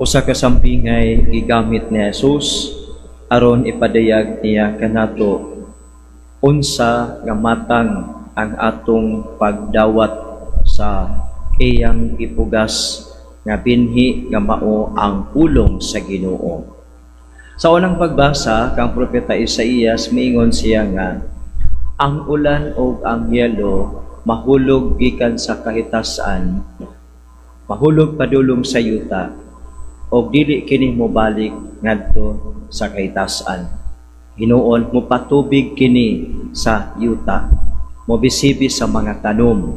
Usa ka sambingay gigamit ni Jesus aron ipadayag niya kanato unsa nga matang ang atong pagdawat sa iyang gipugas nga binhi nga mao ang pulong sa Ginoo. Sa unang pagbasa kang Propeta Isaías, miingon siya nga ang ulan ug ang yelo mahulog gikan sa kahitasan, mahulog padulong sa yuta og dili kini mobalik ngadto sa kahitasan. Hinuon mopatubig kini sa yuta, mobisibi sa mga tanom.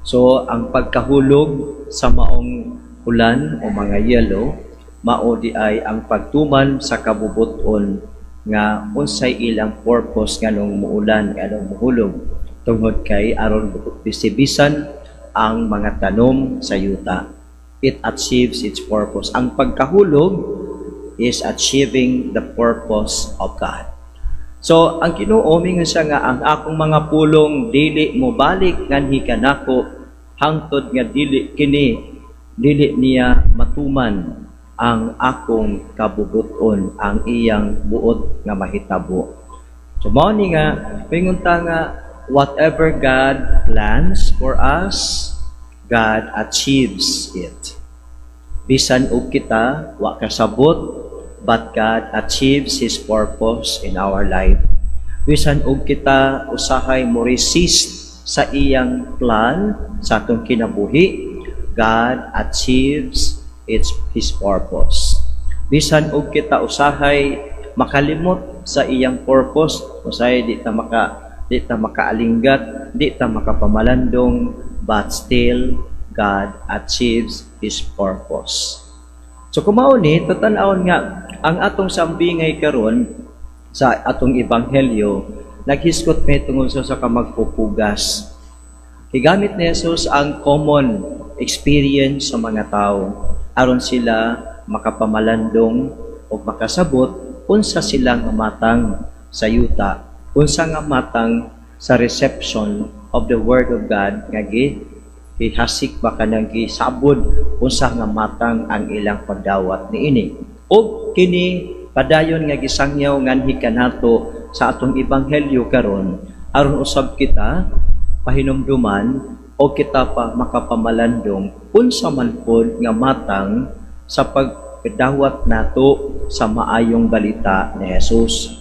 So ang pagkahulog sa maong ulan o mga yelo mao di ay ang pagtuman sa kabubuton nga unsay ilang purpose nganong muulan, nganong muhulog, tungod kay aron bisibisan ang mga tanom sa yuta. It achieves its purpose. Ang pagkahulog is achieving the purpose of God. So, ang Ginoo mingon siya nga ang akong mga pulong dili mobalik nganhi kanako hangtod nga dili kini dili niya matuman ang akong kabubuton, ang iyang buot nga mahitabo. So mao ni nga mingon ta nga whatever God plans for us, God achieves it. Bisan og kita wa kasabot, but God achieves His purpose in our life. Bisan og kita usahay mo resist sa iyang plan sa atong kinabuhi, God achieves His purpose. Bisan og kita usahay makalimot sa iyang purpose, usahay di ta makaalinggat, di ta makapamalandong, but still God achieves His purpose. So kung mao ni, tatan-awon nga ang atong sambingay karon sa atong ebanghelyo, naghisgot mi tungod sa usa ka magpupugas. Gigamit ni Jesus ang common experience sa mga tao aron sila makapamalandong o makasabot unsa sila nga matang sa yuta, unsa nga matang sa reception of the word of God nga gi gihasik ba, kanang gisabod, unsa nga matang ang ilang pagdawat niini. Ug kini padayon nga gisangyaw nganhi kanato sa atong ebanghelyo karon aron usab kita pahinumduman o kita pa makapamalandong unsa man pod nga matang sa pagdawat nato sa maayong balita ni Jesus.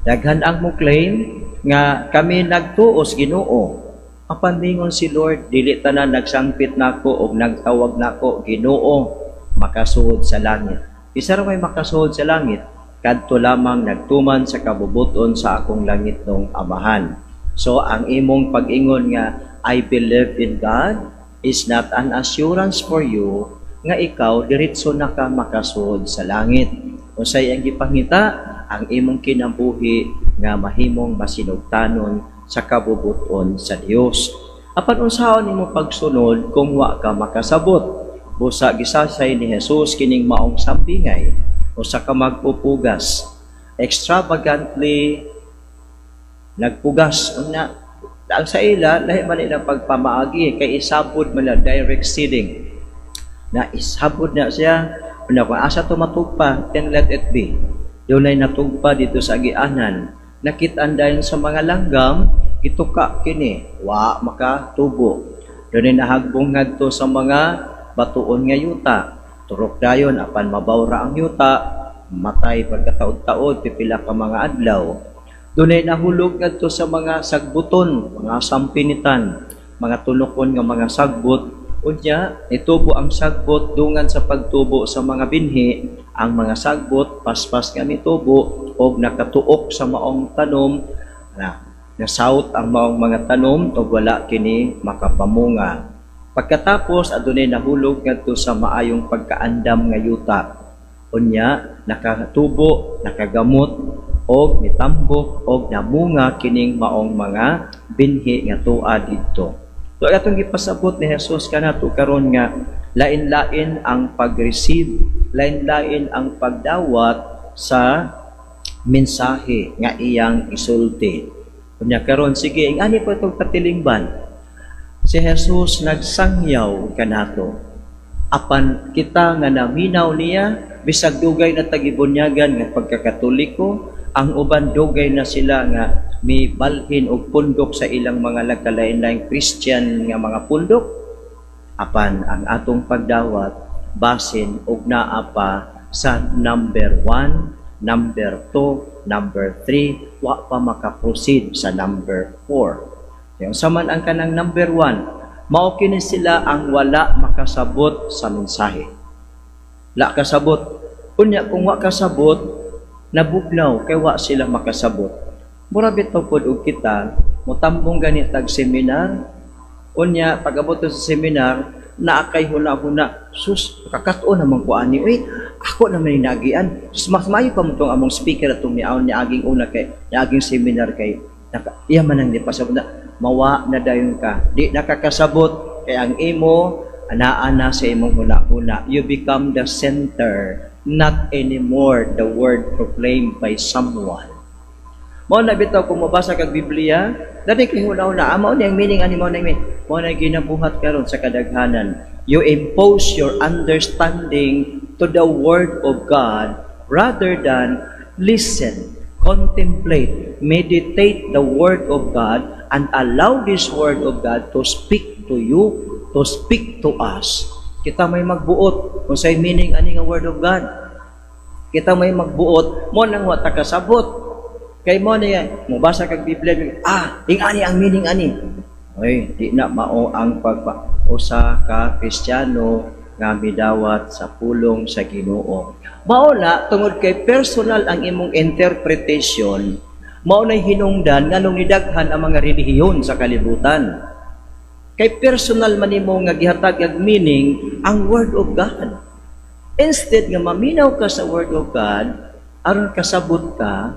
Daghan ang mo claim nga kami nagtuo sa Ginoo. Apan mingon si Lord, dili tanan nagsangpit nako og nagtawag nako Ginoo makasuod sa langit. Isa ra may makasuod sa langit, kadto lamang nagtuman sa kabubuton sa akong langitnong Amahan. So ang imong pag-ingon nga "I believe in God" is not an assurance for you nga ikaw diretso na ka makasuod sa langit. Unsay ang gipangita? Ang imong kinabuhi nga mahimong masinugtanon sa kabubuton sa Dios. Apan unsaon nimo pagsunod kung wa ka makasabot? Busa gisasay ni Jesus kining maong sambingay, usa ka magpupugas. Extravagantly nagpugas unya ang sa ila lahi man ilang pagpamaagi kay isabod man na, direct seeding na, isabod na siya. Unya kung asa to matugpa, then let it be. Dunay natugpa dito sa agianan, nakit-an dayon sa mga langgam, gituka kini, wa makatubo. Dunay nahagbong ngadto sa mga batuon nga yuta, turok dayon apan mabaw ra ang yuta, matay pagkataod-taod, pipila ka mga adlaw. Dunay nahulog ngadto sa mga sagbuton, mga sampinitan, mga tunokon nga mga sagbot. Unya nitubo ang sagbot dungan sa pagtubo sa mga binhi. Ang mga sagbot paspas nga mitubo og nakatuok sa maong tanom na nasawt ang maong mga tanom ug wala kini makapamunga. Pagkatapos adunay nahulog ngadto sa maayong pagkaandam nga yuta. Unya nakatubo, nakagamot og mitambok og namunga kining maong mga binhi nga tua didto. So atong gipasabot ni Jesus kanato karon nga lain-lain ang pag-receive, lain-lain ang pagdawat sa mensahe nga iyang isulti. Unya karon, sige, ingani pa itong katilingban. Si Jesus nagsangyaw kanato. Apan kita nga naminaw niya, bisag dugay na tag gibunyagan nga pagkakatoliko, ang uban dugay na sila nga mibalhin og pundok sa ilang mga nagkalain-laing Christian nga mga pundok. Apan ang atong pagdawat basin og naa pa sa number 1, number 2, number 3, wa pa makaproceed sa number 4. Yung saman ang kanang number 1, mao kini sila ang wala makasabot sa mensahe. La kasabot. Unya kung wa kasabot, nabugnaw kay wa sila makasabot. Mura bitaw pod og kita, motambong gani tag seminar, unya pag-abot sa seminar, naa kay huna-huna, "Sus, kakato naman ko ani, uy, ako naman yung nagian. Sus, mas maayo pa mo tong among speaker atong niaon niaging una kay, niaging seminar kay, naka, iya man ang nipasabot na," mawa na dayon ka. Di nakakasabot kay ang imo, anaa na sa imong huna-huna. You become the center, not anymore the word proclaimed by someone. Mao na bitaw kung mabasa kag Biblia, dali kay huna-huna, ah, mao ni ang meaning ani, mao na ang meaning. Mao na ginabuhat karon sa kadaghanan. You impose your understanding to the word of God rather than listen, contemplate, meditate the word of God and allow this word of God to speak to you, to speak to us. Kita may magbuot kung say meaning ani nga word of God. Kita may magbuot mo nang wa ta kasabot. Kay mo niya, mobasa kag Biblia, ah, ing ani ang meaning ani. Oy, di na mao ang pagpa usa ka Kristiyano nga midawat sa pulong sa Ginoo. Mao na tungod kay personal ang imong interpretation, mao nay hinungdan nganong nidaghan ang mga relihiyon sa kalibutan. Kay personal man nimo nga gihatag og meaning ang word of God. Instead nga maminaw ka sa word of God, aron kasabot ka,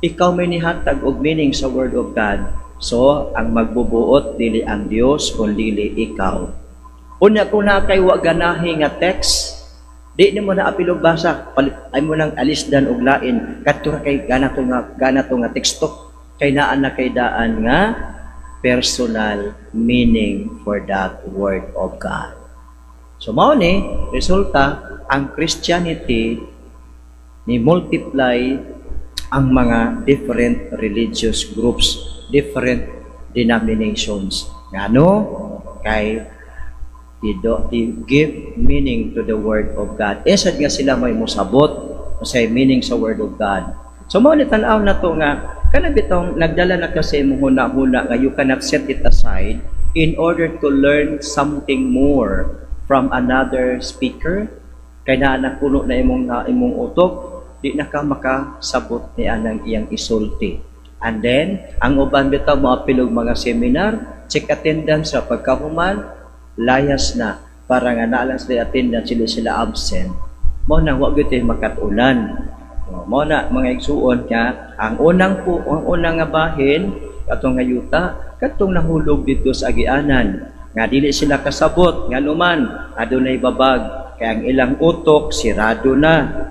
ikaw may nihatag og meaning sa word of God. So, ang magbubuot dili ang Dios kun dili ikaw. Unya kung naa kay wa ganahi nga text, di nimo na apil og basa, palit ay mo nang alisdan og lain kadto ra kay gana to nga teksto kay naa na kay daan nga personal meaning for that word of God. So mao ni resulta ang Christianity ni multiply ang mga different religious groups, different denominations. Ngano? Kay they give meaning to the word of God. Instead nga sila may musabot sa meaning sa word of God. So mao ni tan-aw na to nga kana bitong nagdala na kasi imong huna-huna nga you cannot set it aside in order to learn something more from another speaker kay naa na puno na imong utok, di na ka makasabot ni anang iyang isulti. And then, ang uban bitaw moapil og mga seminar, check attendance sa pagkahuman, layas na para nga naa lang sila attendance, sila sila absent. Mao na wa gyud makat-unan. Mao na, mga igsuon, nga ang unang po ang unang nga bahin katong nga yuta, katong nahulog dito sa agianan nga dili sila kasabot nganuman adunay babag kay ang ilang utok sirado na.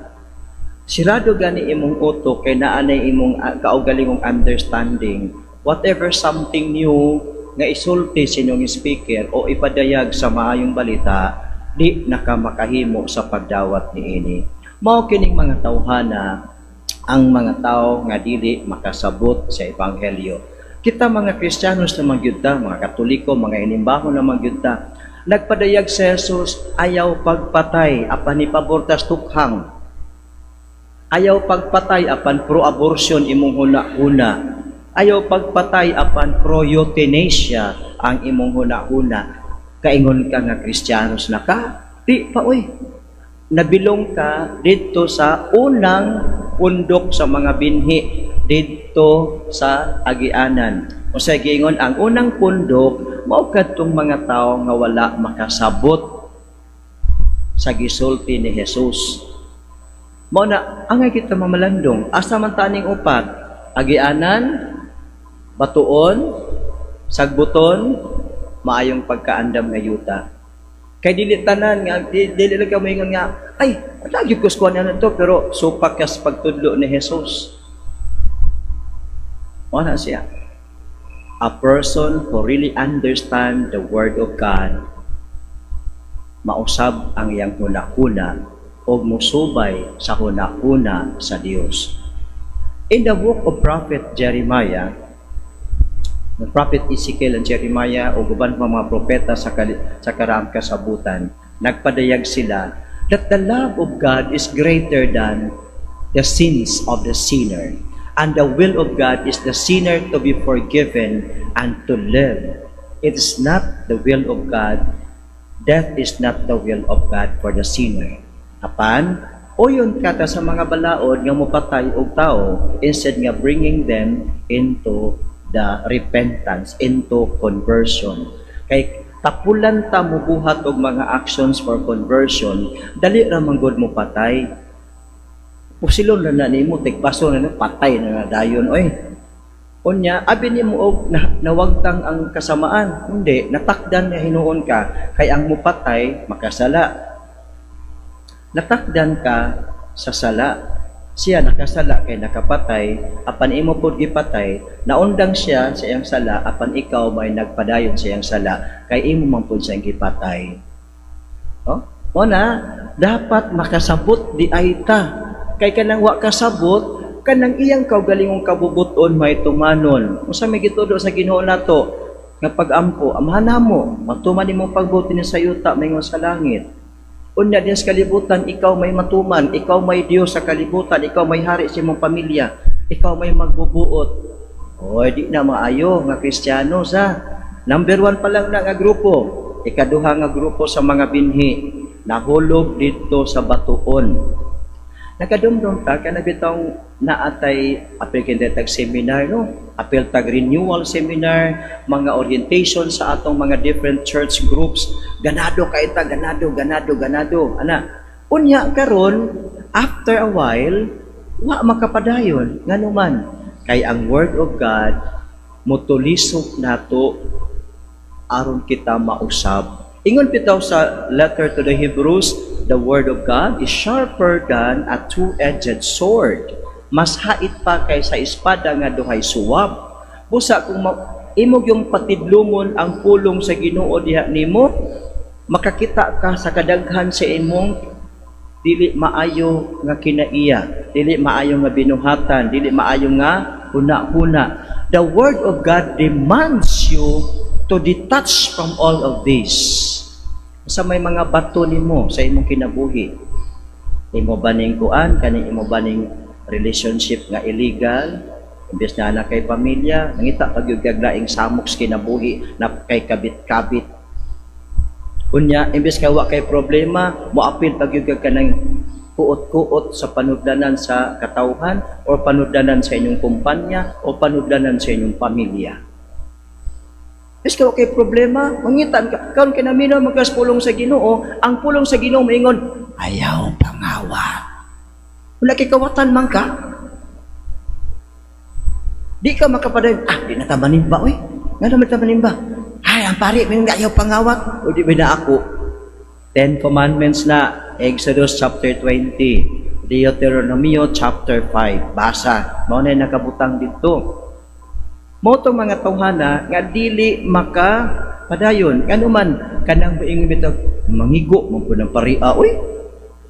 Sirado gani imong utok kay naa nay imong kaugalingong understanding. Whatever something new nga isulti sa inyong speaker o ipadayag sa maayong balita, di na ka makahimo sa pagdawat niini. Mao kining mga tawhana ang mga tao nga dili makasabot sa ebanghelyo. Kita mga Kristiyanos na magyud ta, mga Katoliko, mga inimbaho na magyud ta. Nagpadayag si Jesus, ayaw pagpatay apan ipabor tas tukhang. Ayaw pagpatay apan pro-abortion imong huna-huna. Ayaw pagpatay apan pro-euthanasia ang imong huna-huna. Kaingon ka nga Kristiyanos na ka? Di pa oy. Nabilong ka didto sa unang pundok sa mga binhi didto sa agianan. O sa giingon ang unang pundok mao kadtong mga tawo nga wala makasabot sa gisulti ni Jesus. Mao na angay kita mamalandong, asa man taning upat? Agianan, batuon, sagbuton, maayong pagkaandam nga yuta. Kay dili tanan nga dili lang ka moingon nga, "Ay, lagi ko skuan to," pero supak ka sa pagtudlo ni Jesus. Mao na siya. A person who really understand the word of God Mausab ang iyang hunahuna o musubay sa hunahuna sa Dios. In the book of Prophet Jeremiah, the Prophet Ezekiel and Jeremiah o uban pa mga propeta sa Karaang Kasabutan, nagpadayag sila that the love of God is greater than the sins of the sinner. And the will of God is the sinner to be forgiven and to live. It is not the will of God. Death is not the will of God for the sinner. Apan, uyon kata sa mga balaod nga mopatay og tao instead nga bringing them into the repentance, into conversion. Kay tapulan ta mubuhat og mga actions for conversion, dali ra man gud mo patay. Pusilon na na nimo, tigpaso na na, patay na na dayon oy. Unya, abi nimo og nawagtang ang kasamaan. Hindi, natakdan nga hinuon ka kay ang mupatay makasala. Natakdan ka sa sala. Siya nakasala kay nakapatay, apan imo pud gipatay, naundang siya sa iyang sala, apan ikaw may nagpadayon sa iyang sala, kay imo man pud siyang gipatay. Oh? Mo na, dapat makasabot diay ta. Kay kanang wa kasabot, kanang iyang kaugalingong kabubuton may tumanon. Unsa may gitudo sa Ginoo nato nga pag-ampo, Amahan namo, matuman imong pagbuot sa yuta maingon sa langit. Unya din sa kalibutan, ikaw may matuman, ikaw may Dios sa kalibutan, ikaw may hari sa imong pamilya, ikaw may magbubuot. Oy, di na maayo nga Kristiyano sa number 1 pa lang na nga grupo. Ikaduha nga grupo sa mga binhi, nahulog dito sa batuon. Nakadumdum ta kana bitong naatay apil kinda tag seminar, no, apil tag renewal seminar, mga orientation sa atong mga different church groups. Ganado kay ta, ganado, ganado, ganado ana. Unya karon, after a while, wa makapadayon. Ngano man? Kay ang word of God motulisok nato aron kita mausab. Ingon bitaw sa letter to the Hebrews, the word of God is sharper than a two-edged sword. Mas hait pa kaysa espada nga duhay suwab. Busa kung imo yung patidlungon ang pulong sa Ginoo diha nimo, makakita ka sa kadaghan sa imong dili maayo nga kinaiya, dili maayo nga binuhatan, dili maayo nga huna-huna. The word of God demands you to detach from all of this. Sa may mga bato nimo sa imong kinabuhi. Imo ba ning kuan, kaning imo ba ning relationship nga illegal, imbes na ana kay pamilya, nangita pag gyud kag laing samok sa kinabuhi na kay kabit-kabit. Unya, imbes ka wa kay problema, moapil pag gyud kag kanang kuot-kuot sa panudlanan sa katawhan o panudlanan sa inyong kumpanya o panudlanan sa inyong pamilya. Imbes ka wa kay problema, mangitan ka. Karon kinaminaw magkas pulong sa Ginoo, ang pulong sa Ginoo moingon, "Ayaw pangawat." Wala kay kawatan man ka. Di ka makapadayon, "Ah, di na ta manimba, oy. Nga naman ta manimba? Ay, ang pari, may ayaw pangawat." O di ba na ako? Ten Commandments na, Exodus chapter 20, Deuteronomio chapter 5. Basa, mao na nakabutang dito. Mao tong mga tawhana nga dili maka padayon. Ngano man? Kanang buing bitaw mangigo man pud ng paria oy.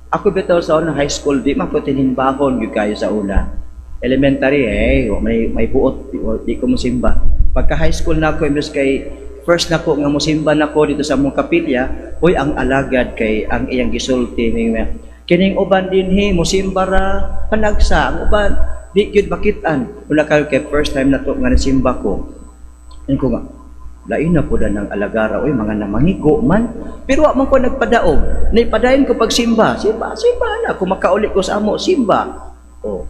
Ako bitaw sa una high school, di man ko tinimbahon gyud kayo sa una. Elementary eh, wa may buot, di ko mosimba. Pagka high school na ako, imbes kay first na ko nga mosimba nako dito sa among kapilya, uy, ang alagad kay ang iyang gisulti may kining uban dinhi mosimba ra panagsa, ang uban di gyud makit-an. Wala kayo kay first time na to nga nasimba ko. Ingon ko nga, lain na po ng alagara, oy, mga namangigo man. Pero wa man ko nagpadaog. Naipadayon ko pagsimba. Simba, simba na. Kung makauli ko sa amo, simba. Oh.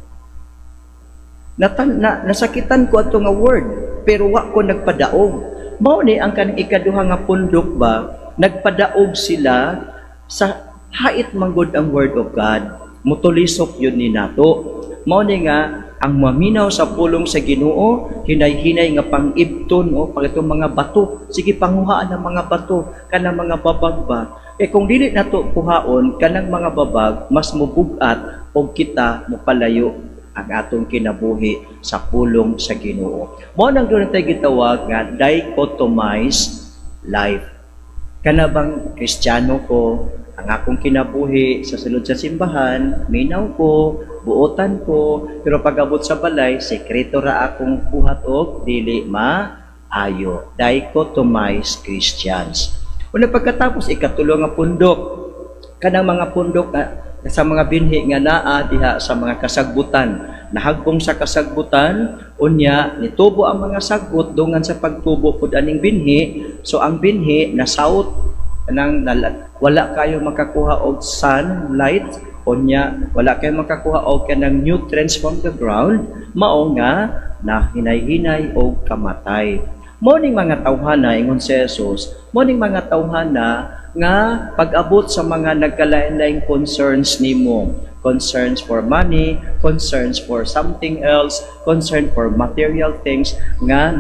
Nasakitan ko ato nga word, pero wa ko nagpadaog. Mao ni ang kanang ikaduha nga pundok ba, nagpadaog sila sa hait manggod ang word of God. Mutulisok yun ni nato. Mao ni nga ang maminaw sa pulong sa Ginoo, hinay-hinay nga pang-ibton o pag itong mga bato, sige panguhaan ang mga bato kanang mga babag ba. Eh kung dili nato kuhaon kanang mga babag, mas mubugat og kita mopalayo ang atong kinabuhi sa pulong sa Ginoo. Mao nang doon tayo gitawag nga dichotomized life. Kana bang Kristiyano ko, ang akong kinabuhi sa sulod sa simbahan, minaw ko, buotan ko, pero pag-abot sa balay, sekreto ra akong buhat og dili maayo. Dichotomized Christians. Una, pagkatapos, ikatulo nga pundok, kanang mga pundok nga sa mga binhi nga naa diha sa mga kasagbutan. Nahagbong sa kasagbutan, unya nitubo ang mga sagbot, dungan sa pagtubo pud aning binhi, so ang binhi nasaut nang wala kayo makakuha og sunlight, unya wala kayo makakuha og kanang nutrients from the ground, mao nga nahinay-hinay og kamatay. Mao ning mga tawhana, ingon si Jesus, mao ning mga tawhana nga pag-abot sa mga nagkalain-laing concerns nimo, concerns for money, concerns for something else, concern for material things nga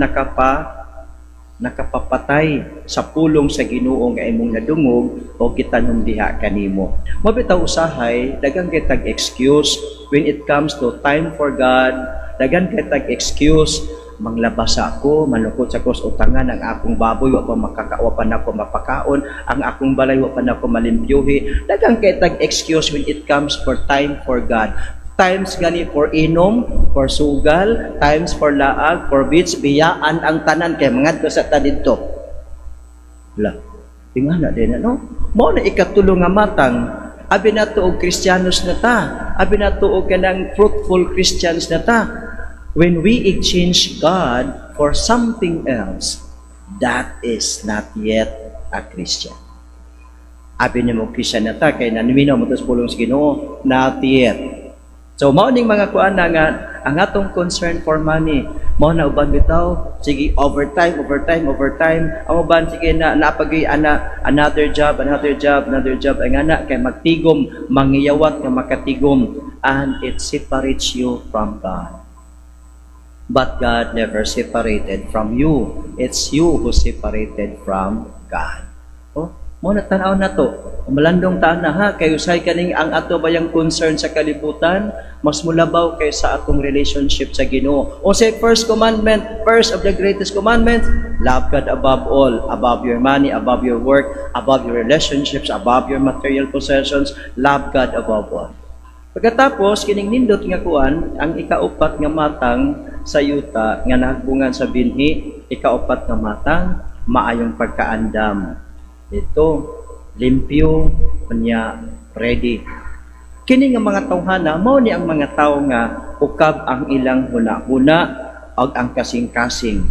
nakapapatay sa pulong sa Ginoo nga imong nadungog o gitanom diha kanimo. Mao bitaw usahay daghan kay tag excuse when it comes to time for God, daghan kay tag excuse. Manglabas ako, malukot sa kos utangan, ang akong baboy wa pa nako mapakaon, ang akong balay wa pa nako malimpyuhi. Daghan kay tag excuse when it comes for time for God. Times gani for inom, for sugal, times for laag, for beach, biyaan ang tanan kay mangadto sa ta didto. La, tingala din, ano? Mao na ikatulo nga matang, abi nato og Kristiyanos na ta, abi nato og kanang fruitful Christians na ta. When we exchange God for something else, that is not yet a Christian. Abi nimo Christian na ta kay naniminaw mo sa pulong sa Ginoo, not yet. So mao ning mga kuan na nga ang atong concern for money, mao na uban bitaw sige overtime, overtime, overtime. Ang uban sige na napagay ana another job, another job, another job, ang ana kay magtigom, mangiyawat nga makatigom, and it separates you from God. But God never separated from you. It's you who separated from God. Oh, mao na tan-aw na to. Malandong ta na ha, kay usay kaning ang ato bayang concern sa kalibutan, mas mulabaw kaysa atong relationship sa Ginoo. O say first commandment, first of the greatest commandments, love God above all, above your money, above your work, above your relationships, above your material possessions, love God above all. Pagkatapos, kining nindot nga kuan, ang ikaupat nga matang sa yuta nga nahagbungan sa binhi, ikaupat nga matang, maayong pagkaandam. Ito, limpyo, unya, ready. Kini nga mga tawhana, mao ni ang mga tawo nga ukab ang ilang huna-huna ug ang kasing-kasing.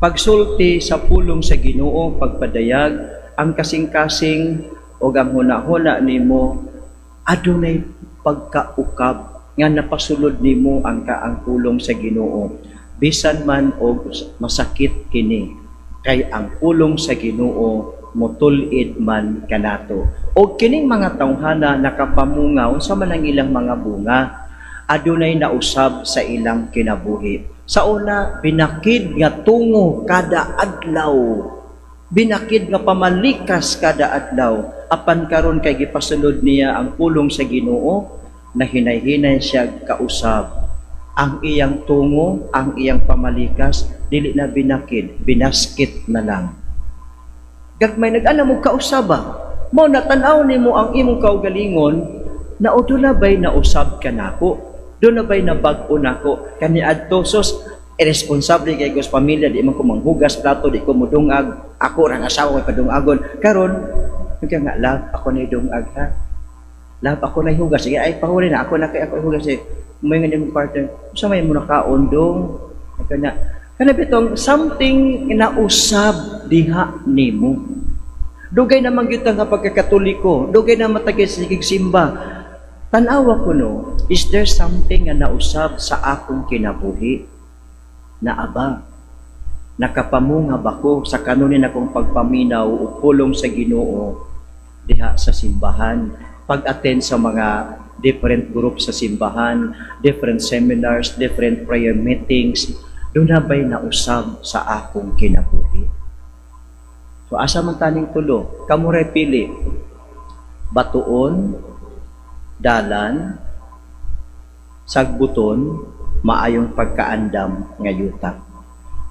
Pagsulti sa pulong sa Ginoo, pagpadayag, ang kasing-kasing ug ang huna-huna nimo adunay pagkaukab nga napasulod nimo ang kaang pulong sa Ginoo, bisan man og masakit kini, kay ang pulong sa Ginoo motul-id man kanato. Og kining mga tawhana nakapamunga. Unsa man ang ilang mga bunga? Adunay nausab sa ilang kinabuhi. Sa una, binakid nga tungo kada adlaw, binakid nga pamalikas kada adlaw. Apan karon kay gipasulod niya ang pulong sa Ginoo, na hinay-hinay siya kausab. Ang iyang tungo, ang iyang pamalikas, dili na binakid, binaskit na lang. Gagmay nag-ana mo kausaba. Mao na tan-aw nimo ang imong kaugalingon na o duna ba'y nausab ka nako? Duna ba'y nabag-o nako? Kani adto sos irresponsable kay ko sa pamilya, di man ko manghugas plato, di ko mudungag, ako rang asawa kay padungagon. Karon, kaya nga, "Love, ako na dungag ha. Love, ako na hugas. Sige, ay pahuli na, ako na kay ako hugas." Eh. May nga mong partner, "Sa may mo nakaon dong?" Kana, kana bitong something nausab diha nimo. Dugay naman gyud nga pagkakatoliko, dugay na matagay sa sigig simba. Tan-awa ko no, is there something nga nausab sa akong kinabuhi? Na aba, nakapamunga ba ko sa kanunin akong pagpaminaw o pulong sa Ginoo diha sa simbahan, pag-attend sa mga different groups sa simbahan, different seminars, different prayer meetings, duna ba'y nausab sa akong kinabuhi? So asa man taning tulo, kamo ray pili. Batuon, dalan, sagbuton, maayong pagkaandam nga yuta.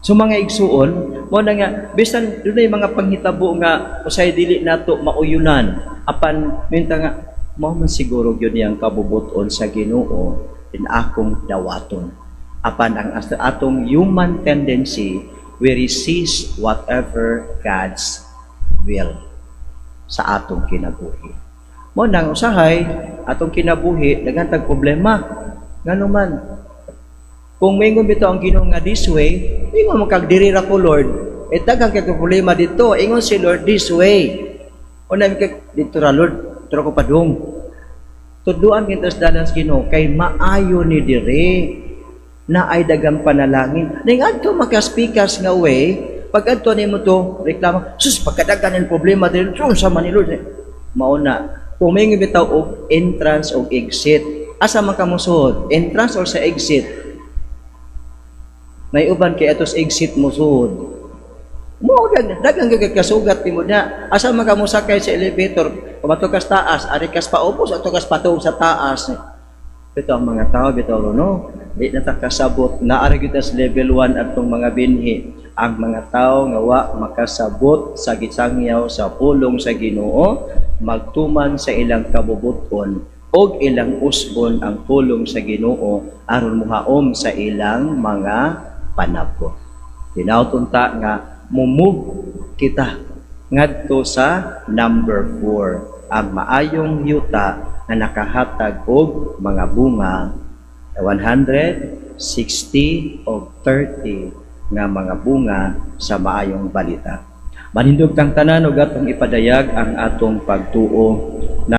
So mga igsuon, mo na nga bisan dunay mga panghitabo nga usay dili nato mauyunan, apan minta nga mao man siguro gyud niyang kabubuton sa Ginoo in akong dawaton. Apan ang atong human tendency, we resist whatever God's will sa atong kinabuhi. Mo nang usahay atong kinabuhi daghan tag problema. Ngano man, kung maingon bitaw ang Ginoo nga this way, ingon mo kag diri ra ko, Lord. Eh daghang kay problema dito. Ingon si Lord this way. O na kag dito ra, Lord, dito ra ko padung. Tudluan kita sa dalan sa Ginoo kay maayo ni dire na ay dagang panalangin. Ning adto makaspikas nga way, pag adto nimo to reklamo, sus, pagkadagan ng problema diri sa man ni Lord. Mao na, kung may bitaw og entrance og exit, asa man ka mosuod? Entrance or sa exit? May uban kay atos exit mo suod. Mo dagang gagay kasugat nimo na. Asa man ka mosakay sa elevator? Kumato kas taas, ari kas paubos, ato kas patuog sa taas. Bitaw ang mga tao bitaw, no? Di na ta kasabot na ari gyud sa level 1 atong mga binhi. Ang mga tao nga wa makasabot sa gisangyaw sa pulong sa Ginoo, magtuman sa ilang kabubuton og ilang usbon ang pulong sa Ginoo aron mohaom sa ilang mga panabot. Tinawton ta nga mumove kita ngadto sa number 4, ang maayong yuta na nakahatag og mga bunga 160 o 30 nga mga bunga sa maayong balita. Manindog tang tanan ug atong ipadayag ang atong pagtuo na